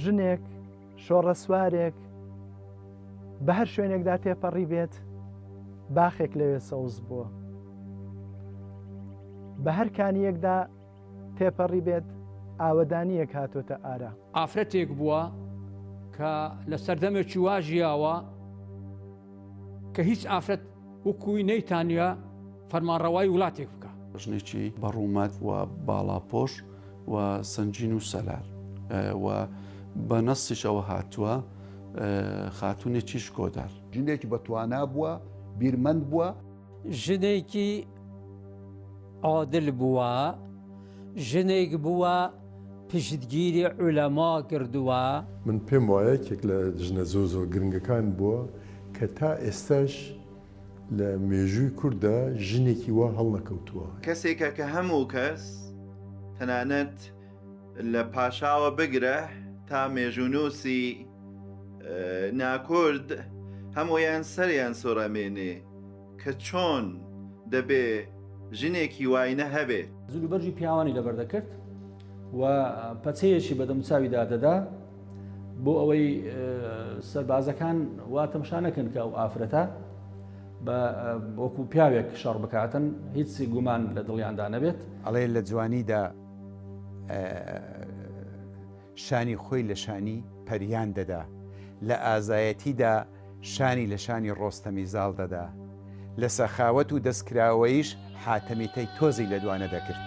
ژنێک، شۆڕەسوارێک بە هەر شوێنێکدا تێپەڕی بێت، باخێک لەوێ سەوز بووە. بە هەر کانییەکدا تێپەڕی بێت، ئاوەدانییەک هاتۆتە ئارا. ئافرەتێک بووە کە لە سەردەمێکی وا ژیاوە کە هیچ ئافرەت وەکووی نەیتانیوە فەرمانڕەوای وڵاتێک بکا. ژنێکی بەڕوومەت و باڵاپۆش و سەنگین و سەلار و بە نەسیش ئەوە هاتووە خاتوونێکی شکۆدار. ژنێکی بە توانا بووە، بیرمەند بووە. ژنێکی عادل بووە، ژنێک بووە پشتگیری عولەما کردووە. من پێم وایە یەکێک لە ژنە زۆر زۆر گرنگەکان بووە کە تا ئێستاش لە مێژووی کورددا ژنێکی وا هەڵنەکەوتووە. کەسێکە کە هەموو کەس تەنانەت لە پاشاوە بگرە تا مێژوونووسی ناکورد هەموویان سەریان سوڕەمێنێ کە چۆن دەبێ ژنێکی واینە هەبێ. جلوبەرگی پیاوانی لەبەر دەکرد و پەچەیەکی بە دەموچاویدا دەدا بۆ ئەوەی سەربازەکان وا تەمشا نەکەن کە ئەو ئافرەتە بە وەکو پیاوێک شەڕ بکاتن هیچ گومان لە دڵیاندا نەبێت. ئەڵێ لە جوانیدا شانی خۆی لە شانی پەریان دەدا، لە ئازایەتیدا شانی لە شانی ڕۆستەمی زاڵ دەدا، لە سەخاوەت و دەستکراوەییش حاتەمی تەی تۆزی لە دوا نەدەکرد.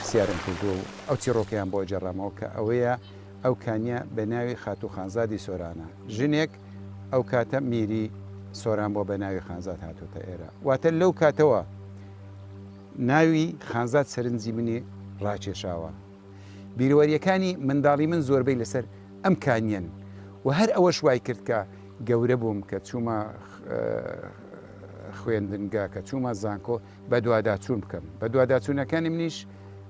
پرسیارم کردووە و ئەو چیڕۆکەیان بۆ گێڕامەوە کە ئەوەیە ئەو کانیە بە ناوی خاتوو خانزادی سۆرانە، ژنێک ئەو کاتە میری سۆران بووە بە ناوی خانزاد هاتۆتە ئێرە، واتە لەو کاتەوە ناوی خانزاد سەرنجی منی ڕاکێشاوە. بیرەوەرییەکانی منداڵی من زۆربەی لەسەر ئەم کانیەن و هەر ئەوەش وای کرد کە گەورە بووم، کە چوومە خوێندنگە، کە چوومە زانکۆ بەدواداچوون بکەم. بەدواداچوونەکانی منیش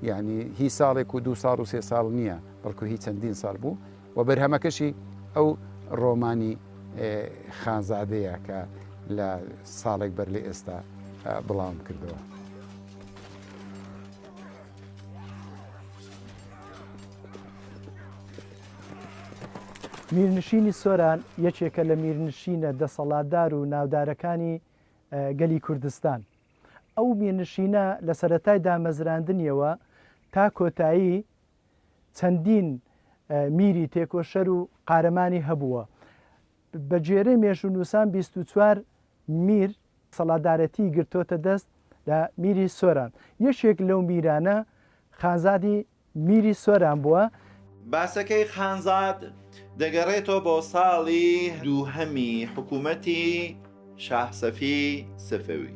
یعنی هی ساڵێک و دوو ساڵ و سێ ساڵ نییە، بەڵکو هی چەندین ساڵ بوو و بەرهەمەکەشی ئەو ڕۆمانی خانزادەیە کە لە ساڵێک بەر لە ئێستا بڵاوم کردەوە. میرنشینی سۆران یەکێکە لە میرنشینە دەسەڵاتدار و ناودارەکانی گەلی کوردستان. ئەو میرنشینە لە سەرەتای دامەزراندنیەوە تا کۆتایی چەندین میری تێکۆشەر و قارەمانی هەبووە. بە گوێرەی مێژوونووسان 24 میر دەسەڵاتدارەتیی گرتۆتە دەست لە میری سۆران. یەکێک لەو میرانە خانزادی میری سۆران بووە. باسەکەی خانزاد دەگەڕێتەوە بۆ ساڵی دووهەمی حکوومەتی شاه سەفی سەفەوی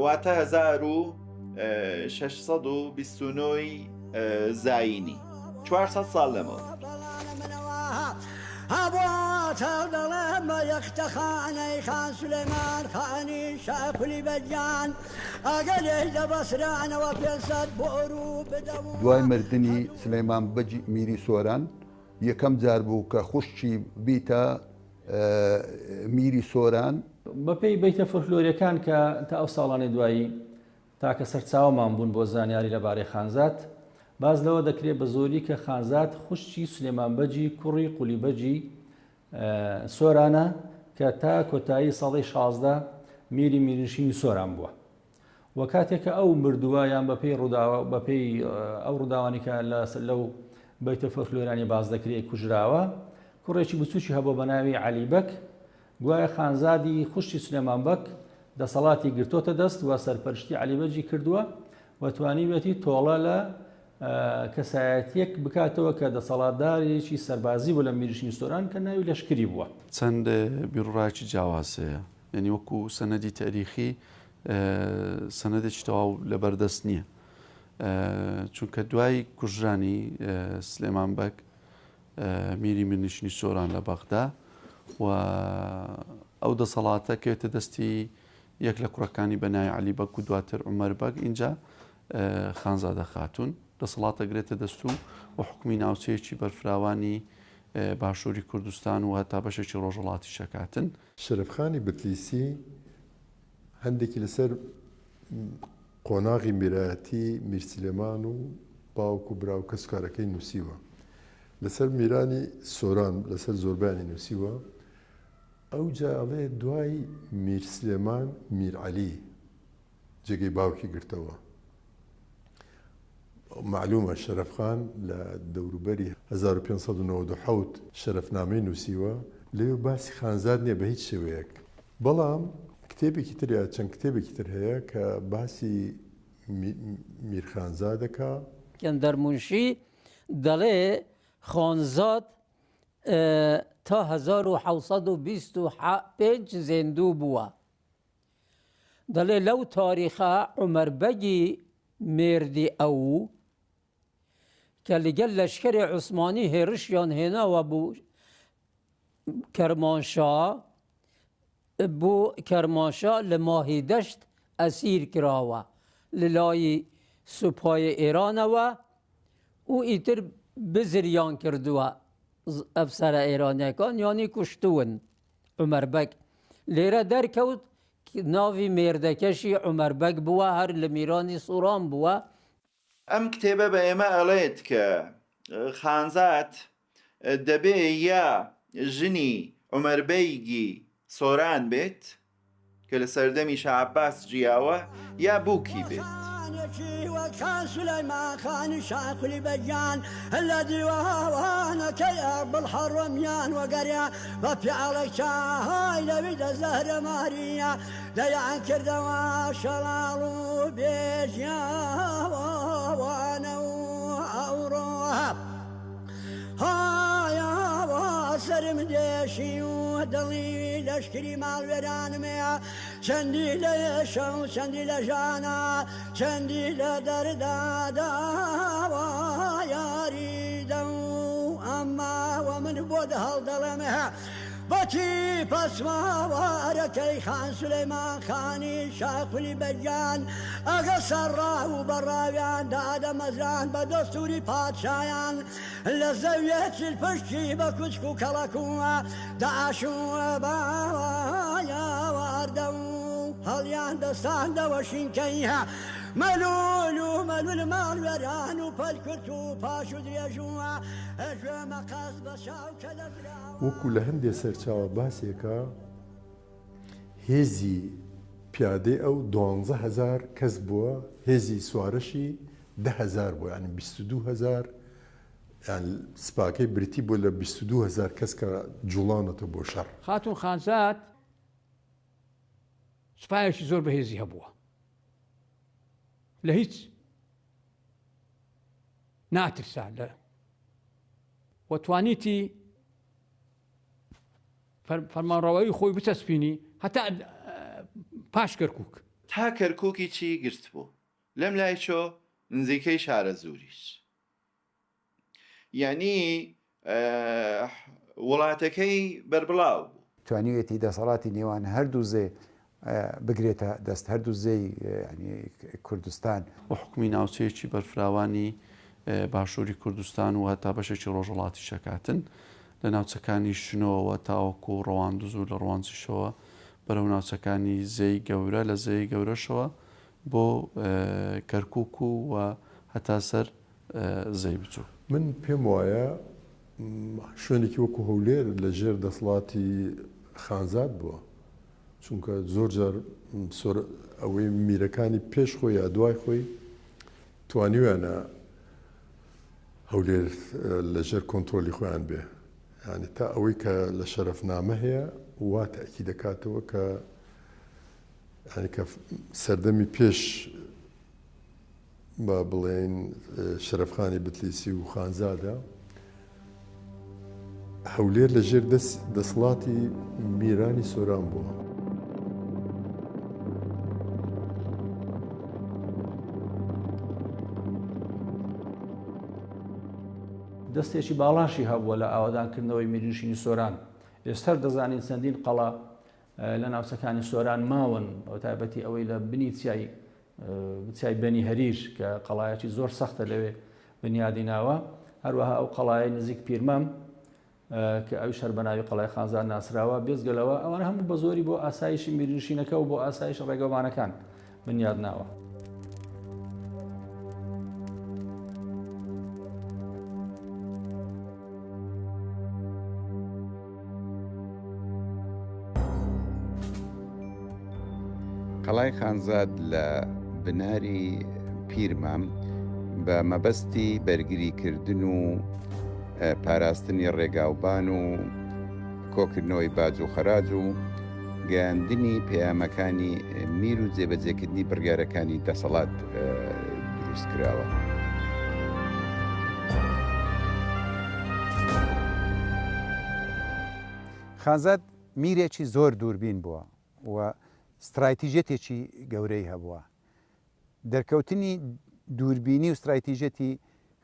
واتە 1629 ی زایینی، 400 ساڵ لەمەوبەر. دوای مردنی سلەیمان بەگی میری سۆران یەکەم جار بوو کە خوشکی بیتە میری سۆران. بەپێی بەیتە فۆلکلۆرییەکان کە تا ئەو ساڵانەی دوایی تاکە سەرچاوەمان بوون بۆ زانیاری لەبارەی خانزاد، باس لەوە دەکرێت بە زۆری کە خانزاد خوشکی سولێمان بەگی کوڕی قولی بەگی سۆرانە کە تا کۆتایی سەدەی 16 میری میرنشینی سۆران بووە و کاتێک کە ئەو مردووە یان بەپێی ڕووداوە بەپێی ئەو ڕووداوانی کە لەو بەیتە فۆلکلۆرانی باس دەکرێت کوژراوە کوڕێکی بچووکی هەبوو بە ناوی عەلی بەگ گوایە خانزادی خوشکی سلێمان بەگ دەسەڵاتی گرتۆتە دەست و سەرپەرشتی عەلی بەگی کردووە و توانیویەتی تۆڵە لە کەسایەتیەک بکاتەوە کە دەسەڵاتدارێکی سەربازی بوو لە میرنشینی سۆران کە ناوی لەشکری بووە. چەند بیروڕایەکی جیاواز هەیە یعنی وەکو سەنەدی تاریخی. سەنەدێکی تەواو لەبەردەست نییە. چونکە دوای کوژرانی سلێمان بەگ میری میرنشینی سۆران لە بەغدا و ئەو دەسەڵاتە کەوێتە دەستی یەک لە کوڕەکانی بە ناوی عەلی بەگ و دواتر عومەر بەگ ئینجا خانزادە خاتوون دەسەڵات دەگرێتە دەست و و حکومی ناوچەیەکی بەرفراوانی باشووری کوردستان و هەتا بەشێکی ڕۆژهەڵاتی شەکاتن. شەرەفخانی بتلیسی هەندێکی لەسەر قۆناغی میرایەتی میر سلێمان و باوک و برا و کەسوکارەکەی نووسیوە. لەسەر میرانی سۆران لەسەر زۆربەیانی نووسیوە. ئەوجا ئەڵێ دوای میر سلێمان میر عەلی جێگەی باوکی گرتەوە. مەعلومە شەرەفخان لە دەوروبەری 1597 شەرەفنامەی نووسیوە، لەوێ باسی خانزاد نییە بە هیچ شێوەیەک. بەڵام کتێبێکی تر یا چەند کتێبێکی تر هەیە کە باسی میر خانزاد دەکا. کەندەر مونشی دەڵێ خانزاد تا 1725 زیندوو بووە. دەڵێ لەو تاریخە عومەر بەگی مێردی ئەو کە لەگەل لەشکری عوسمانی هێرشیان هێناوە بۆ کەرمانشا بۆ کەرمانشا لە ماهی دەشت ئەسیر کراوە لەلای سوپای ئێرانەوە و ئیتر بزریان کردووە ئەفسەرە ئێرانیەکان یانی کوشتون عومەر بەگ لێرە دەرکەوت ناوی مێردەکەشی عومەر بەگ بووە هەر لە میرانی سۆران بووە. ئەم کتێبە بە ئێمە ئەڵێت کە خانزاد دەبێ یا ژنی عومەر بەیگی سۆران بێت کە لە سەردەمی شا عەباس ژیاوە یا بووکی بێت. چەندی لە ئێشە و چەندی لە ژانا چەندی لە دەردا داوا یاری دەم ئەمما وە من بۆت هەڵدەڵێم بەچی پەسماوارەکەی خان سولەیمان خانی شاقولی بەگیان ئەگە سەرڕاو و بەڕاویان دادەمەزران بە دەستوری پادشایان لە زەویە چلپشکی بە کوچک و کەڵەک و داشووە باوایاواردە و هەڵیان دەستاندەوە شینکەی مەلوول و مەلوول ماڵوێران و پەل کورت و پاش و درێژ و گوێ مەقەست بە چاو کە لە دراوە. وەکو لە هەندێ سەرچاوە باسێکە هێزی پیادەی ئەو 12000 کەس بووە، هێزی سوارەشی 10000 بووە، یانی 22000 یان سپاکەی بریتی بووە لە 22000 کەس کە جوڵاونەتەوە بۆ شەڕ. خاتوون خانزاد سوپایەکی زۆر بەهێزی هەبووە لە هیچ ناترسا لە و توانیتی فەرمانڕەوایی خۆی بچەسپینی هەتا پاش کەرکک. تا کەرکوکی چی گرتبوو لەم لای چۆ نزیکەی شارەزووریش. یەعنی وڵاتەکەی بەربڵاو بوو. توانیویەتی دەسەڵاتی نێوان هەردوو زێ بگرێتە دەست، هەردوو زێی کوردستان. و حوکمی ناوچەیەکی بەرفراوانی باشووری کوردستان و هەتا بەشێکی ڕۆژهەڵاتی شەکاتن لە ناوچەکانی شنۆوە تاوەکو ڕەواندز و لە ڕواندزیشەوە بەرەو ناوچەکانی زێی گەورە لە زێی گەورەشەوە بۆ کەرکوک و هەتا سەر زێی بچوک. من پێم وایە شوێنێکی وەکو هەولێر لە ژێر دەسەڵاتی خانزاد بووە چونکە زۆر جار ئەوەی میرەکانی پێش خۆی یا دوای خۆی توانیویانە هەولێر لە ژێر کۆنترۆلی خۆیان بێ یعنی تا ئەوەی کە لە شەرەفنامە هەیە وا تەئکید دەکاتەوە کە یعنی کە سەردەمی پێش با بڵێین شەرەفخانی بتلیسی و خانزادە، هەولێر لە ژێر دەسەڵاتی میرانی سۆران بووە. دەستێکی باڵاشی هەبووە لە ئاوەدانکردنەوەی میرنشینی سۆران. ئێستاش دەزانین چەندین قەڵا لە ناوچەکانی سۆران ماون، بەتایبەتی ئەوەی لە بنی چیای چیای بەنی هەریر کە قەڵایەکی زۆر سەختە لەوێ بنیادی ناوە، هەروەها ئەو قەڵایەی نزیک پیرمەم کە ئەویش هەر بە ناوی قەڵای خانزاد ناسراوە، بێجگە لەوە ئەوانە هەموو بە زۆری بۆ ئاسایشی میرنشینەکە و بۆ ئاسایشی ڕێگەوبانەکان بنیاد ناوە. قەڵای خانزاد لە بناری پیرمام بە مەبەستی بەرگریکردن و پاراستنی ڕێگاوبان و کۆکردنەوەی باج و خەراج و گەیاندنی پەیامەکانی میر و جێبەجێکردنی بڕیارەکانی دەسەڵات دروست کراوە. خانزاد میرێکی زۆر دووربین بووە و ستراتیژیەتێکی گەورەی هەبووە. دەرکەوتنی دووربینی و ستراتیژیەتی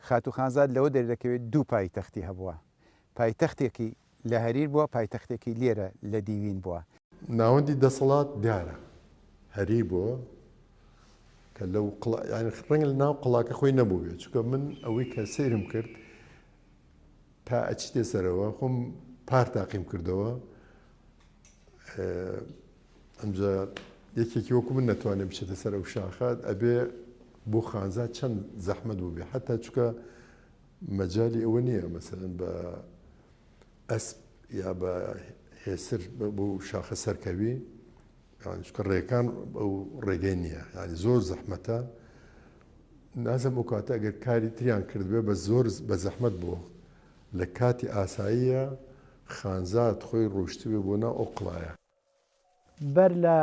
خاتوو خانزاد لەوە دەردەکەوێت دوو پایتەختی هەبووە. پایتەختێکی لە هەریر بووە، پایتەختێکی لێرە لە دیوین بووە. ناوەندی دەسەڵات دیارە هەریر بووە کە لەو قڵا یانی ڕەنگە لە ناو قڵاکە خۆی نەبووبێت چونکە من ئەوەی کە سەیرم کرد تا ئەچیتە سەرەوە خۆم پار تاقیم کردەوە ئەمجا یەکێکی وەکو من نەتوانێت بچێتە سەر ئەو شاخە ئەبێ بۆ خانزاد چەند زەحمەت بوو بێ حتا چکە مەجای ئەوە نییە مەسەن بە ئەسپ یا بە هێسر بۆ شاخە سەرکەوی چکە ڕێکان ئەو ڕێگەی نییە ینی زۆر زەحمەتە نازم ئەو کاتە ئەگەر کاری تریان کردبێ بە زۆر بە زەحمەت بووە لە کاتی ئاساییە خانزاد خۆی ڕۆیشتبێ بۆ ناو ئەو قڵایە. بەر لە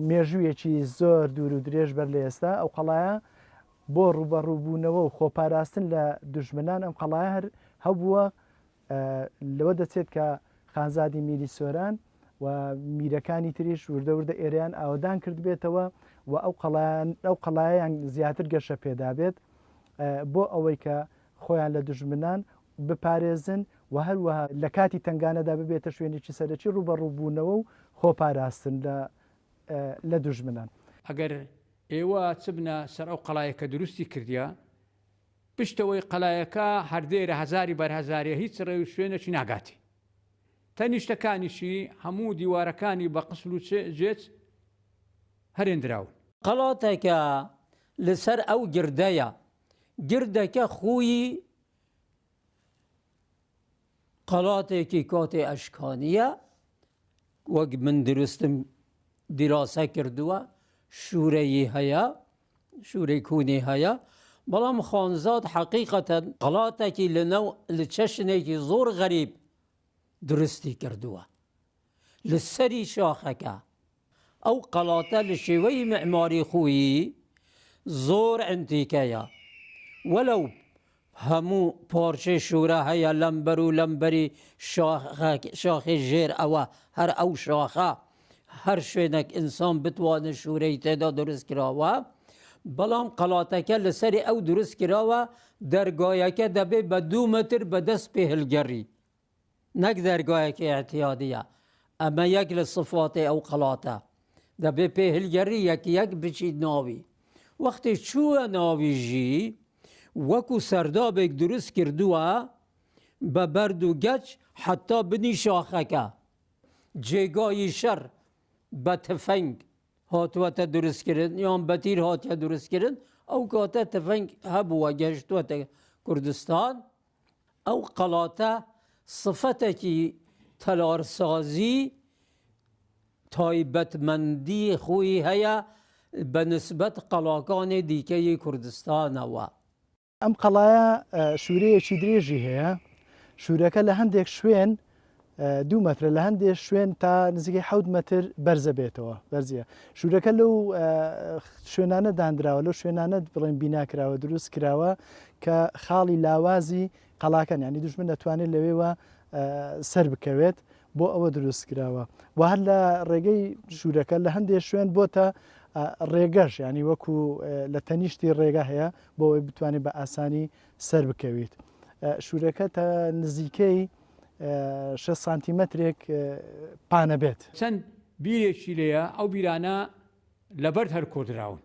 مێژوویەکی زۆر دوور و درێژ بەر لە ئێستا ئەو قەڵایە بۆ ڕووبەڕووبوونەوە و خۆپاراستن لە دوژمنان ئەم قەڵایە هەر هەبووە لەوە دەچێت کە خانزادی میری سۆران و میرەکانی تریش وردە وردە ئێرەیان ئاوەدان کردبێتەوە و ئەو قەڵایان ئەو قەڵایەیان زیاتر گەشە پێدابێت بۆ ئەوەی کە خۆیان لە دوژمنان بپارێزن و هەروەها لە کاتی تەنگانەدا ببێتە شوێنێکی سەرەکی ڕووبەڕووبوونەوە و خۆپاراستن لە لە دوژمنان. ئەگەر ئێوە چبنە سەر ئەو قەڵایە کە دروستی کردیە پشتەوەی قەلایەکە هەردێرە هەزاری بەر هەزارێ هیچ ڕێ و شوێنێکی ناگاتێ تەنیشتەکانیشی هەموو دیوارەکانی بە قسل و جێچ هەرێندراون. قەڵاتەکە لەسەر ئەو گردەیە، گردەکە خۆی قەڵاتێکی کاتی ئەشکانییە، وەک من دروستم دیراسە کردووە، شوورەیی هەیە، شوورەی کوونی هەیە، بەڵام خانزاد حەقیقەتەن قەڵاتێکی لە نەو لە چەشنێکی زۆر غەریب دروستی کردووە لە سەری شاخەکە. ئەو قەڵاتە لە شێوەی معماری خۆیی زۆر عەنتیکەیە، وەلەو هەموو پارچەی شورا هەیە لەمبەر و لەمبەری شاخی ژێر ئەوە هەر ئەو شاخە هەر شوێنێک ئینسان بتوانێت شورەی تێدا دروست کراوە، بەڵام قەڵاتەکە لەسەری ئەو دروست کراوە دەرگایەکە دەبێ بە دوو مەتر بەدەست پێ هەلگەڕی نەک دەرگایەکی ئیعتیادیە ئەمە یەک لە سفاتی ئەو قەڵاتە دەبێ پێ هلگەری یەک یەک بچیت ناوی وەختی چووە ناوی ژی وەکو سەردابێک دروست کردووە بە بەرد و گەچ حتا بنی شاخەکە جێگای شەر بە تفەنگ هاتووەتە دروستکردن یان بە تیر هاتیە دروستکردن ئەو کاتە تفەنگ هەبووە گەشتووەتە کوردستان ئەو قەڵاتە سفەتێکی تەلارسازی تایبەتمەندی خۆی هەیە بە نسبەت قەڵاکانی دیکەی کوردستانەوە. ئەم قەڵایە شوورەیەکی درێژی هەیە، شوورەکە لە هەندێک شوێن دوو مەترە لە هەندێک شوێن تا نزیکەی حەوت مەتر بەرزە بێتەوە بەرزیە شوورەکە لەو شوێنانە دانراوە لەو شوێنانە بڵێن بینا کراوە دروست کراوە کە خاڵی لاوازی قەڵاکەن ینی دوژمن دەتوانێت لەوێوە سەر بکەوێت بۆ ئەوە دروست کراوە و هەر لە ڕێگەی ژوورەکە لە هەندێک شوێن بۆتە ڕێگەش ینی وەکو لە تەنیشتی ڕێگە هەیە بۆ ئەوەی بتوانێت بە ئاسانی سەر بکەویت. شوورەکە تا نزیکەی 6 سانتیمەترێک پانە بێت. چەند بیرێکی لێیە، ئەو بیرانە لە بەرد هەرکۆدراون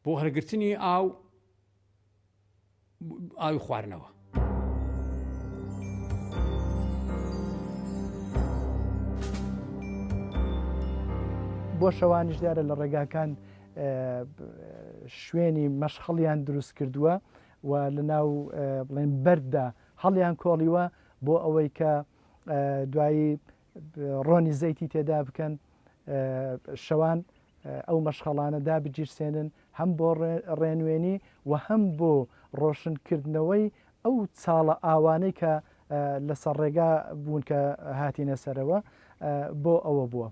بۆ هەرگرتنی ئاو ئاوی خواردنەوە. بۆ شەوانیش دیارە لە ڕێگاکان شوێنی مەشخەڵیان دروست کردووە و لە ناو بڵێن بەرددا هەڵیان کۆڵیوە بۆ ئەوەی کە دوایی ڕۆنی زەیتی تێدا بکەن شەوان ئەو مەشخەڵانە دابگیرسێنن هەم بۆ ڕێنوێنی و هەم بۆ ڕۆشنکردنەوەی ئەو چاڵە ئاوانەی کە لەسەر ڕێگا بوون کە هاتینە سەرەوە بۆ ئەوە بووە.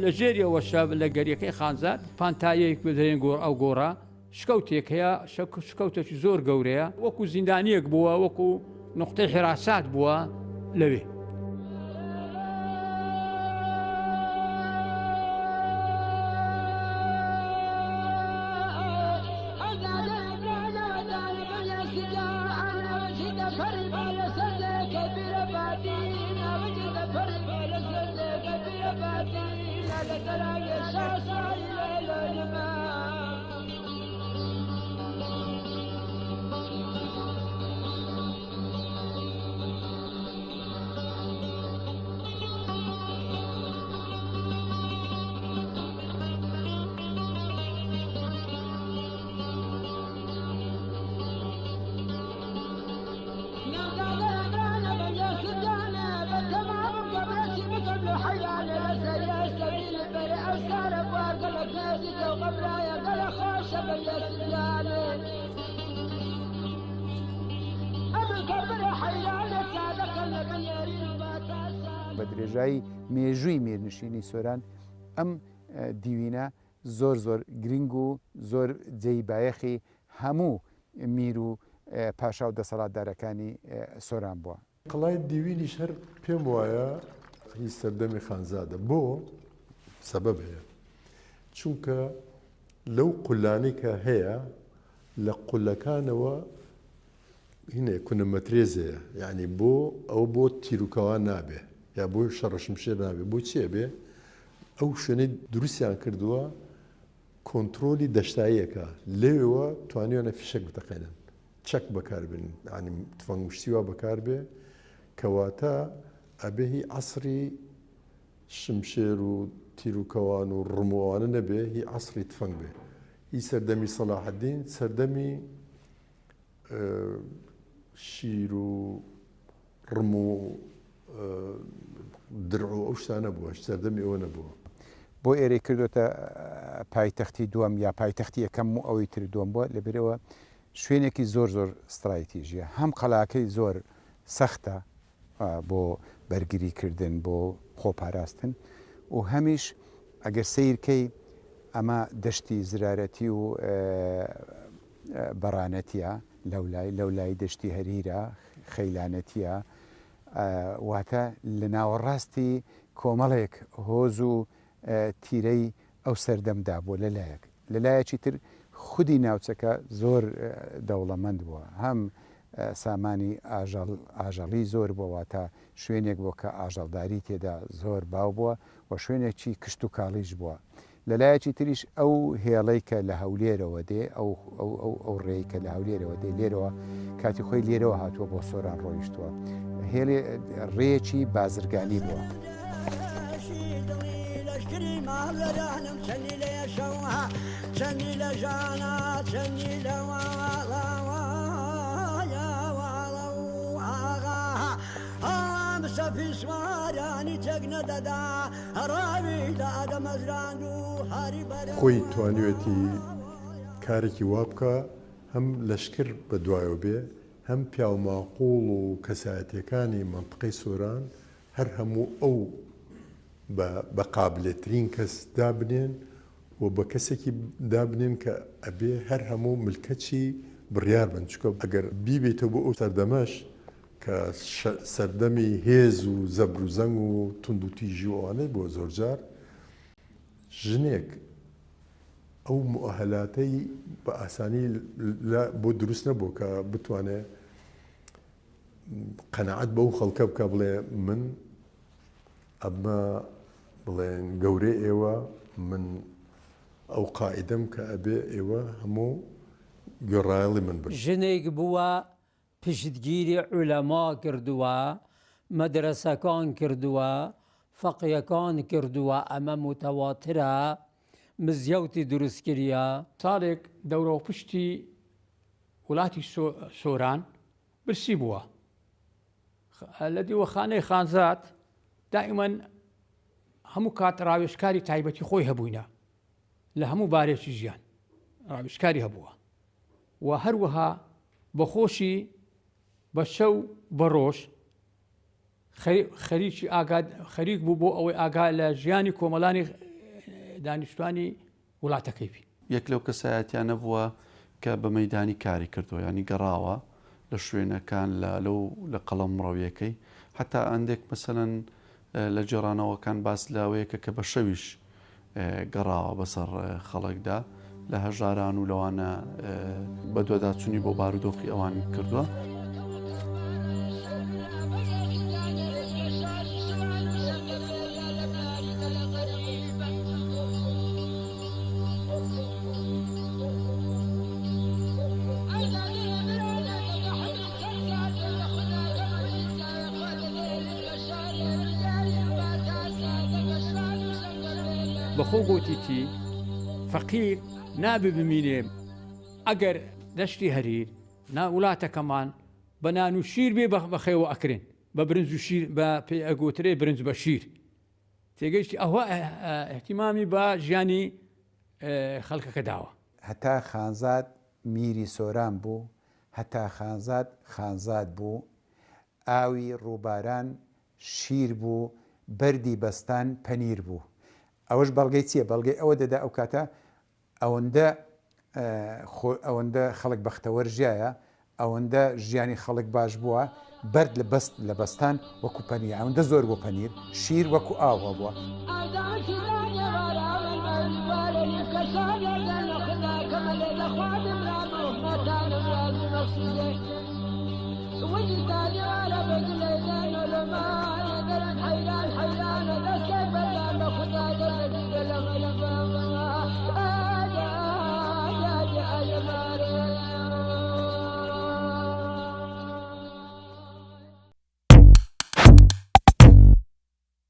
لە ژێریەوەشە لە گەریەکەی خانزاد پانتاییەک بدەین گۆڕ ئەو گۆڕە شکەوتێک هەیە، شکەوتێکی زۆر گەورەیە، وەکو زیندانییەک بووە، وەکو نوقتەی حیراسات بووە لەوێ. بە درێژایی مێژووی میرنشینی سۆران ئەم دیوینە زۆر زۆر گرنگ و زۆر جێی بایەخی هەموو میر و پاشا و دەسەڵاتدارەکانی سۆران بووە. قەڵای دیوینیش هەر پێم وایە هی سەردەمی خانزادە بۆ سەبەب هەیە چونکە لەو قولانەی کە هەیە لە قولەکانەوە هینێ کونە مەترێزەیە یعنی بۆ ئەو بۆ تیروکەوان نابێ یا بۆ شەڕەشمشێر نابێ بۆ چیە بێ ئەو شوێنەی دروستیان کردووە کۆنترۆلی دەشتاییەکە لەوێوە توانیویانە فیشەک بتەقێنن چەک بەکار بێنن یانی تفەنگ و شتی وا بەکار بێ کەواتە ئەبێ هی عەسری شمشێر و تیر و کەوان و ڕم و ئەوانە نەبێ هی عەسری تفەنگ بێ هی سەردەمی سەلاحەدین سەردەمی شیر و ڕم و درع و ئەو شتانە بووە، سەردەمی ئەوە نەبووە. بۆ ئێرەی کردۆتە پایتەختی دووەم یا پایتەختی یەکەم و ئەوەی تر دووەم بووە لەبەرئەوە شوێنێکی زۆر زۆر سترایتیژیە هەم قەلاکەی زۆر سەختە بۆ بەرگری کردن بۆ خۆپاراستن و هەمیش ئەگەر سەیرکەی ئەمە دەشتی زرارەتی و بەڕانەتیە لەولای لەولای دەشتی هەریرە خەیلانەتیە واتە لە ناوەڕاستی کۆمەڵێک هۆز و تیرەی ئەو سەردەمدا بووە لە لایەک، لە لایەکی تر خودی ناوچەکە زۆر دەوڵەمەند بووە، هەم سامانی ئاژەڵ ئاژەڵی زۆر بووە واتە شوێنێک بووە کە ئاژەڵداری تێدا زۆر باو بووە و شوێنێکی کشتوکاڵیش بووە. لە لایەکی تریش ئەو هێڵەی کە لە هەولێرەوە دێ، ئەو ئەو ئەو ئەو ڕێی کە لە هەولێرەوە دێ لێرەوە کاتی خۆی لێرەوە هاتووە بۆ سۆران ڕۆیشتووە. هێڵێ ڕێیەکی بازرگانی بووە. خۆی توانیوێتی کارێکی وا بکا هەم لەشکر بە دوایەوە بێ، هەم پیاوماقووڵ و کەسایەتییەکانی مەنتقەی سۆران هەر هەموو ئەو بە بە قابلێترین کەس دابنێن و بە کەسێکی دابنێن کە ئەبێ هەر هەموو ملکەچی بڕیار بن، چونکە ئەگەر بیبەیتەوە بۆ ئەو سەردەمەش کە سەردەمی هێز و زەبر و زەنگ و توندوتیژی و ئەوانەی بووە زۆرجار ژنێک ئەو موئەهەلاتەی بە ئاسانی بۆ دروست نەبووە کە بتوانێ قەناعەت بەو خەڵکە بکا بڵێ من ئەبمە بڵێن گەورەی ئێوە من ئەو قائیدەم کە ئەبێ ئێوە هەموو گوێڕایەڵی من بن. ژنێک بووە پشتگیری عولەما کردووە، مەدرەسەکان کردووە، فەقیەکان کردووە، ئەمە موتەواترە، مزگەوتی دروست کریە. ساڵێک دەورەوپشتی وڵاتی سۆران برسی بووە. لە دیوەخانەی خانزاد دائیمەن هەموو کات ڕاوێژکاری تایبەتی خۆی هەبووینە لە هەموو بارێکی ژیان ڕاوێژکاری هەبووە و هەروەها بەخۆشی بە شەو بە ڕۆژ خەریکی ئاگا خەریک بوو بۆ ئەوەی ئاگا لە ژیانی کۆمەڵانی دانیشتوانی وڵاتەکەی بی. یەک لەو کەسایەتیانە بووە کە بە مەیدانی کاری کردووە یانی گەڕاوە لە شوێنەکان لە لەو لە قەڵەمڕەویەکەی حتا ئەندێک مەسەلەن لە گێڕانەوەکان باس لەوەیەکە کە بە شەویش گەڕاوە بەسەر خەڵکدا لە هەژاران و لەوانە بەدواداچوونی بۆ بارودۆخی ئەوان کردووە. بەخۆ گۆتیتی فەقیر نابێ بمینێ ئەگەر دەشتی هەریر نا وڵاتەکەمان بە نان و شیر بێ بەخێوە ئەکرێن بە برنج و شیر بە پێ ئەگوترێ برنج بە شیر تێگەیشتی ئەوە احتیمامی بە ژیانی خەڵکەکە داوە. هەتا خانزاد میری سۆران بوو، هەتا خانزاد خانزاد بوو، ئاوی ڕووباران شیر بوو، بەردی بەستان پەنیر بوو. ئەوەش بەڵگەی چییە؟ بەڵگەی ئەوە دەدا ئەو کاتە ئەوەندە خۆ ئەوەندە خەڵک بەختەوەر ژیایە، ئەوەندە ژیانی خەڵک باش بووە، بەرد لە بەست لە بەستان وەکو پەنیر ئەوەندە زۆر بووە پەنیر، شیر وەکو ئاو هەبووە.